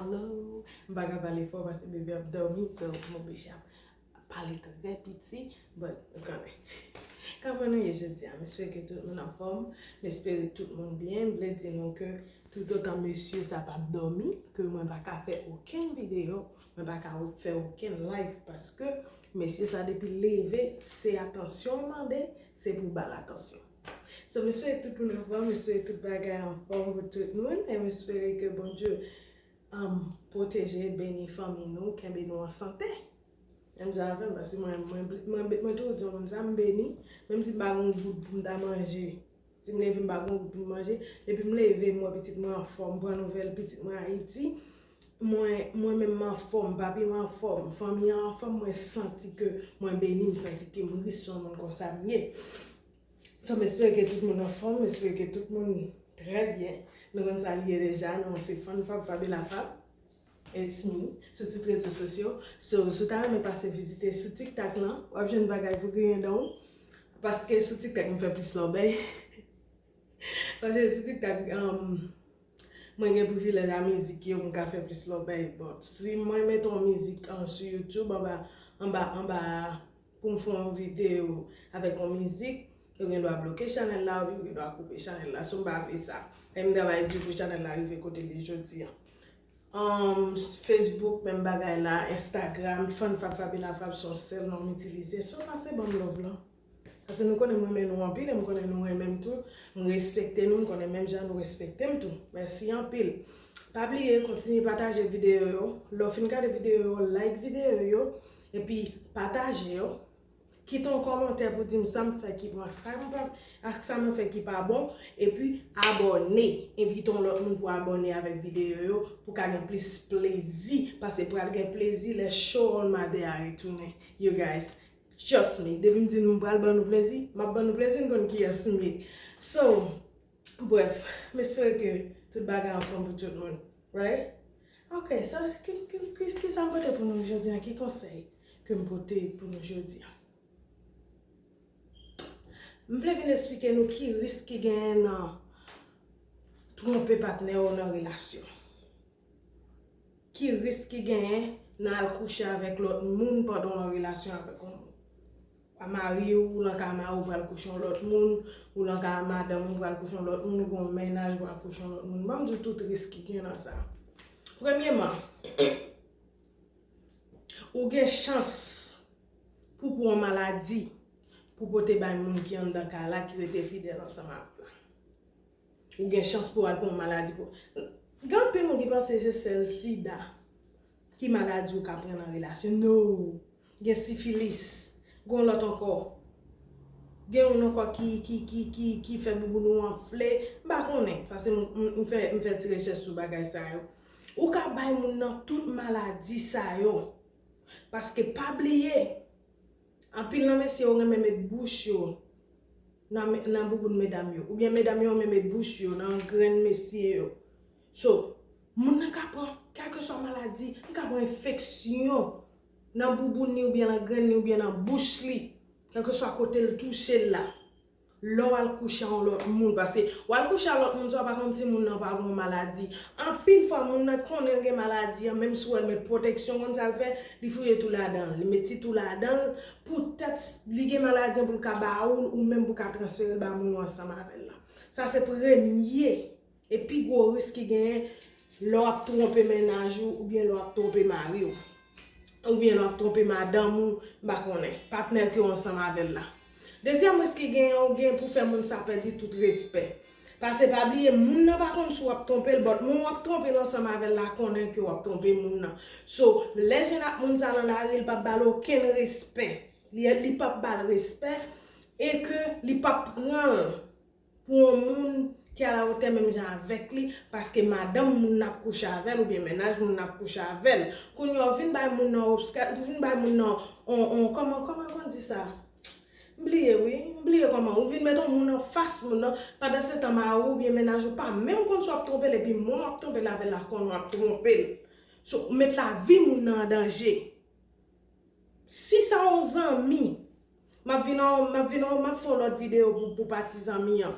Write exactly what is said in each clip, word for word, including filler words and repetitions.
Hello. M pa ka pale fò paske bebe ap dòmi, so m oblije ap pale trè piti, but ou konnen. Kòman nou ye jodi a? M espere ke tout moun anfòm, m espere tout moun byen. M vle di nou ke toutotan mesye sa p ap dòmi, ke mwen pa ka fè okenn videyo, mwen pa ka fè okenn live, paske mesye sa depi l leve, se atansyon l mande, se pou w ba l atansyon. So, m espere tout moun anfòm, m espere tout bagay anfòm pou tout moun, e m espere ke Bondye um, pwoteje, beni fanmi nou, kenbe nou an sante. Menm jan avè m, paske mwen, mwen, mwen, mwen toujou di yon moun sa, m beni, menm si m pa gen yon goud pou m ta manje. Si m leve, m pa gen yon goud pou m manje, depi m leve, m wè pitit mwen anfòm, m pran nouvèl pitit mwen Ayiti, mwen, mwen menm m anfòm, papi m anfòm, fanmi an anfòm, mwen santi ke mwen beni, m santi ke m ris, se yon moun konsa m ye. So, m espere ke tout moun anfòm, m espere ke tout moun trè byen. Nou konn sa l ye deja, nou se Fann Fab, Fab e la Fab. It's me, sou tout rezo sosyo. So, si w ta renmen pase vizite sou TikTok lan, w ap jwenn bagay pou griyen dan w. Paske sou TikTok, m fè plis lòbèy. Paske sou TikTok, um, mwen gen privilèj a mizik yo, m ka fè plis lòbèy. Bon, si mwen mete yon mizik, um, sou YouTube, anba, anba, anba, pou m fè yon videyo avèk yon mizik, yo gen dwa bloke chanèl la, oubyen yo gen dwa koupe chanèl la. So, m pa vle sa. E m travay di pou chanèl la rive kote l ye jodi a. Um, Facebook, menm bagay la, Instagram, Fann Fab, Fab e la Fab, se yon sèl non m itilize. So, pase ban m love lan. Paske nou konnen m renmen nou anpil, e m konnen nou renmen m tou. M respekte nou, m konnen menm jan nou respekte m tou. Mèsi anpil. Pa bliye, kontinye pataje videyo yo. Lè w fin gade videyo yo, like videyo yo, epi pataje yo. Kite yon kòmantè pou di m sa m fè ki bon, sa m pa, ak sa m fè ki pa bon, epi abòne. Envite yon lòt moun pou abòne avèk videyo yo, pou ka gen plis plezi. Paske pral gen plezi lè Show on Mother a retounen. You guys, trust me, depi m di nou m pral ban nou plezi, m ap ban nou plezi, n konn kiyès m ye. So, brèf, m espere ke tout bagay anfòm pou tout moun. Right? Ok, so, ki, ki, ki, ki sa m pote pou nou jodi a? Ki konsèy ke m pote pou nou jodi a? M vle vin esplike nou ki risk ki genyen nan twonpe patnè w nan relasyon. Ki risk ki genyen nan al kouche avèk lòt moun pandan w an relasyon avèk yon moun? Ou mari w, ou nan kay mari w, ou pral kouche yon lòt moun, ou nan kay madanm ou, ou pral kouche yon lòt moun, ou gen yon mennaj, ou pral kouche yon lòt moun. Ban m di w tout risk ki gen nan sa. Premyèman, ou gen chans pou pran yon maladi pou pote bay moun ki anndan kay la, ki rete fidèl ansanm avè w la. Ou gen chans pou al pran yon maladi pou. Gen anpil moun ki panse se sèl sida ki maladi ou ka pran nan relasyon. No! Gen sifilis. Gen yon lòt ankò. Gen youn ankò ki, ki, ki, ki, ki fè bouboun ou anfle. M pa konnen, paske m, m, m fè, m fè ti rechèch sou bagay sa yo. Ou ka bay moun nan tout maladi sa yo. Paske pa bliye, anpil nan mesye yo renmen met bouch yo nan, nan bouboun medam yo. Oubyen medam yo renmen met bouch yo nan grenn mesye yo. So, moun nan ka pran, kèlkeswa maladi, li ka pran enfeksyon nan bouboun li, oubyen nan grenn li, oubyen nan bouch li, kèlkeswa kote l touche l la. Lè w al kouche a yon lòt moun, paske w al kouche a lòt moun, sa w pa konn si moun nan pa gen yon maladi. Anpil fwa, moun nan konnen l gen maladi an, menm si w wè l met pwoteksyon, konn sa l fè, li fouye tou ladan l, li met ti tou ladan l, poutèt li gen maladi an pou l ka ba ou l, ou menm pou ka transfere l ba moun ou ansanm avè l la. Sa se premye e pi gwo risk ki genyen lè w ap twonpe mennaj ou, oubyen lè w ap twonpe mari w, oubyen lè w ap twonpe madanm ou, m pa konnen, patnè ke w ansanm avè l la. Dezyèm risk ki genyen, ou gen pou fè moun sa pèdi tout respè. Paske pa bliye, moun nan pa konn si w ap twonpe l, but moun w ap twonpe l ansanm avè l la konnen ke w ap twonpe moun nan. So, lè jwenn ak moun sa nan lari, li p ap ba l okenn respè. Li, li p ap ba l respè e ke li p ap pran l pou yon moun ki alawotè menm jan avèk li, paske madanm moun nan ap kouche avè l, oubyen mennaj moun nan ap kouche avè l. Kounye a, ou vin bay moun nan obstak, ou vin bay moun nan, on, on, kòman, kòman, kòman di sa? M bliye, wi, m bliye kòman. Ou vin met yon moun anfas moun nan, pandan se tan mari w oubyen mennaj ou pa menm konn si w ap twonpe l, epi moun w ap twonpe l avè l la konnen w ap twonpe l. So, ou met lavi moun nan an danje. Si sa yon zanmi, m ap vin an, m ap vin an, m ap fè yon lòt videyo pou, pou pati zanmi an.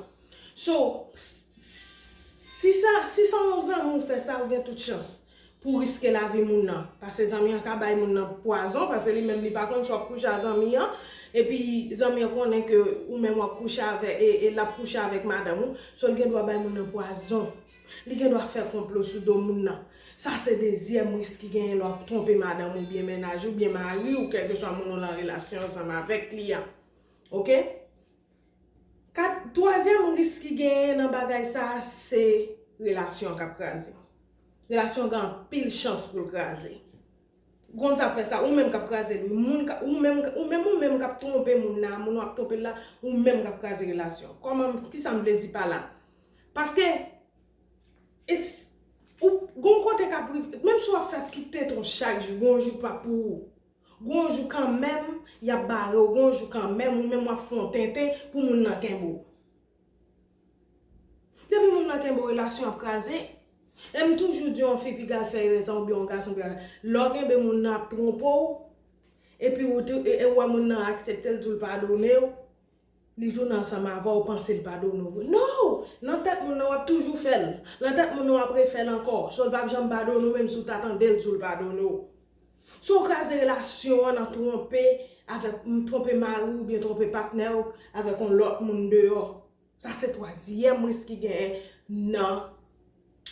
So, s-, s-, si sa, si sa yon zanmi w fè sa, ou gen tout chans. pou riske lavi moun nan. Paske zanmi an ka bay moun nan pwazon, paske li menm li pa konn si w ap kouche a zanmi an, epi zanmi an konnen ke ou menm w ap kouche avè, e, e l ap kouche avèk madanm ou, so l gen dwa bay moun nan pwazon. Li gen dwa fè konplo sou do moun nan. Sa se dezyèm risk ki genyen lè w ap twonpe madanm ou byen mennaj ou byen mari ou kèlkeswa moun ou nan relasyon ansanm avèk li a. Oke? Kat, twazyèm risk ki genyen nan bagay sa a se relasyon k ap kraze. Relasyon gen anpil chans pou l kraze. Konn sa fè sa, ou menm k ap kraze l, wi. Moun ka, ou menm, ou menm, ou menm k ap twonpe moun nan, moun w ap twonpe l la, ou menm k ap kraze relasyon. Kòman, kisa m vle di pa la? Paske, it's, ou, gon kote k ap rive, menm si w ap fè tout tenten w chak jou, gon jou pa pou ou. Gon jou kanmenm, y ap bare w, gon jou kanmenm, ou menm w ap fè yon tenten pou moun nan kenbe w. Depi moun nan kenbe w, relasyon ap kraze. E m toujou di yon fi piga l fè erè sa oubyen yon gason piga l. Lè w kenbe moun nan ap twonpe w, epi ou tou, e, e w wè moun nan aksepte l, di w l padone w, li tounen ansanm avè w, ou panse l padone w vre. No! Nan tèt moun nan, w ap toujou fè l. Nan tèt moun nan, w ap refè l ankò. So, l p ap janm padone w, menm si w ta tande l di w l padone w. Si w kraze relasyon an nan twonpe avèk, twonpe mari w oubyen twonpe patnè w avèk yon lòt moun deyò. Sa se twazyèm risk ki genyen nan,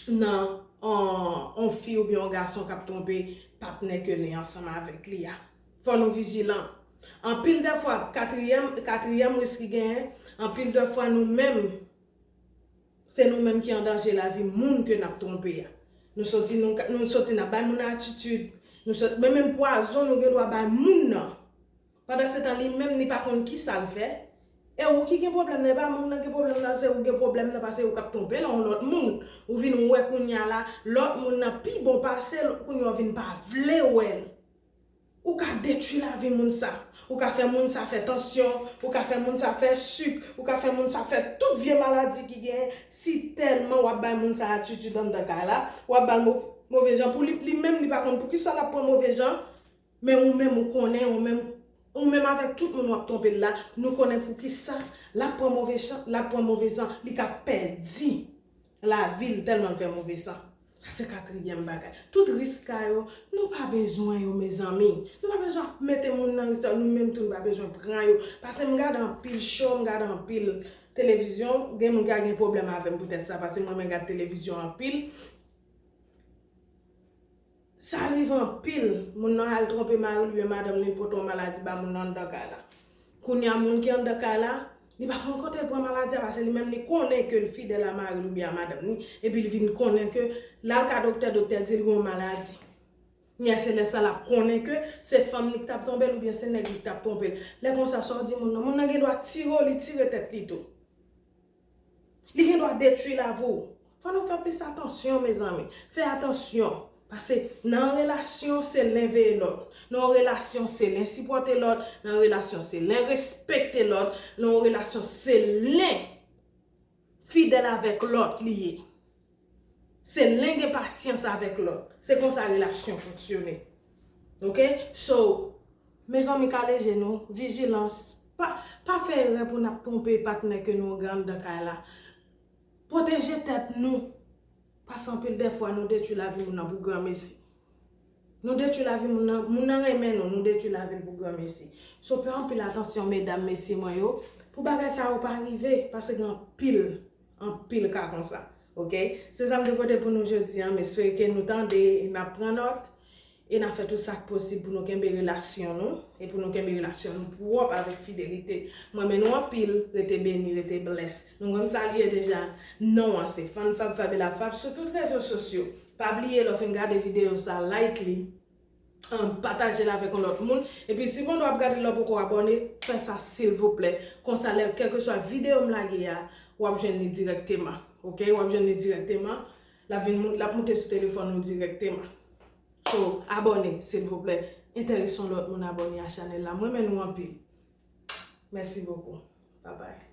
nan, on, on fi oubyen on gason k ap twonpe patnè ke li ansanm avèk li a. Fò nou vijilan. Anpil de fwa, katriyèm, katriyèm risk ki genyen, anpil de fwa nou menm, se nou menm ki an danje lavi moun ke n ap twonpe a. Nou soti, nou, nou soti, n ap bay moun nan atitid. Nou sot, men menm pwazon nou gen dwa bay moun nan. Pandansetan, li menm, li pa konn kisa l fè. E ou ki gen pwoblèm nan, e pa moun nan gen pwoblèm nan, se ou gen pwoblèm nan, paske ou k ap twonpe l a yon lòt moun. Ou vin wè kounye a la, lòt moun nan pi bon pase l, kounye a w vin pa vle wè l. Ou ka detwi lavi moun sa. Ou ka fè moun sa fè tansyon, ou ka fè moun sa fè sik, ou ka fè moun sa fè tout vye maladi ki genyen, si tèlman w ap bay moun sa atitid anndan kay la, w ap ba l mo-, move jan pou li, li menm li pa konn poukisa l ap pran move jan, men ou menm ou konnen, ou menm, ou menm avèk tout moun w ap twonpe l la, nou konnen poukisa l ap pran move jan, l ap pran move jan, li ka pèdi lavi l tèlman l fè move jan. Sa se katriyèm bagay. Tout risk sa yo, nou pa bezwen yo, mezanmi. Nou pa bezwen ap mete moun nan risk sa yo, nou menm tou nou pa bezwen pran yo. Paske m gade anpil show, m gade anpil televizyon, gen moun ki a gen pwoblèm avè m poutèt sa, paske m renmen gade televizyon anpil. Sa rive anpil, moun nan al twonpe mari l oubyen madanm li, pote yon maladi ba moun nan anndan kay la. Kounye a, moun ki anndan kay la, li pa konn kote l pran maladi a, paske li menm li konnen ke l fidèl a mari l oubyen a madanm li, epi l vin konnen ke l al ka doktè, doktè di l gen yon maladi. Kounye a, se lè sa l ap konnen ke se fanm li k t ap twonpe l oubyen se nèg li k t ap twonpe l. Lè konsa, sa w di moun nan? Moun nan gen dwa tire w, li tire tèt li tou. Li gen dwa detwi lavi w. Fò nou fè plis atansyon, mezanmi. Fè atansyon. Paske nan yon relasyon, se len veye lòt. Nan yon relasyon, se len sipòte lòt. Nan yon relasyon, se len respekte lòt. Nan yon relasyon, se len fidèl avèk lòt li ye. Se len gen pasyans avèk lòt. Se konsa relasyon fonksyone. Oke? So, mezanmi, kale je nou, vijilans. Pa, pa fè erè pou n ap twonpe patnè ke nou gen anndan kay la. Pwoteje tèt nou. Paske anpil de fwa, nou detwi lavi moun nan pou granmesi. Nou detwi lavi moun nan, moun nan renmen nou, nou detwi lavi l pou granmesi. So, fè anpil atansyon, medam, mesye mwen yo, pou bagay sa yo pa rive, paske gen anpil, anpil ka konsa. Oke? Se sa m te pote pou nou jodi a, m espere ke nou tande, e n ap pran nòt, e n ap fè tout sa k posib pou nou kenbe relasyon nou, e pou nou kenbe relasyon nou pwòp avèk fidelite. M renmen nou anpil, rete beni, rete bless. Nou konn sa l ye deja, non an se Fann Fab, Fabiola Fab sou tout rezo sosyo. Pa bliye, lè w fin gade videyo sa, like li, um, pataje l avèk yon lòt moun. Epi, si gon dwa ap gade l la poko abòne, fè sa silvouplè. Konsa, lè kèlkeswa videyo m lage a, w ap jwenn li dirèkteman. Oke? W ap jwenn li dirèkteman. L ap vin mou-, l ap moute sou telefòn ou dirèkteman. So, abòne, silvouplè. Enterese yon lòt moun abòne a chanèl la. M renmen nou anpil. Mèsi bokou. Babay.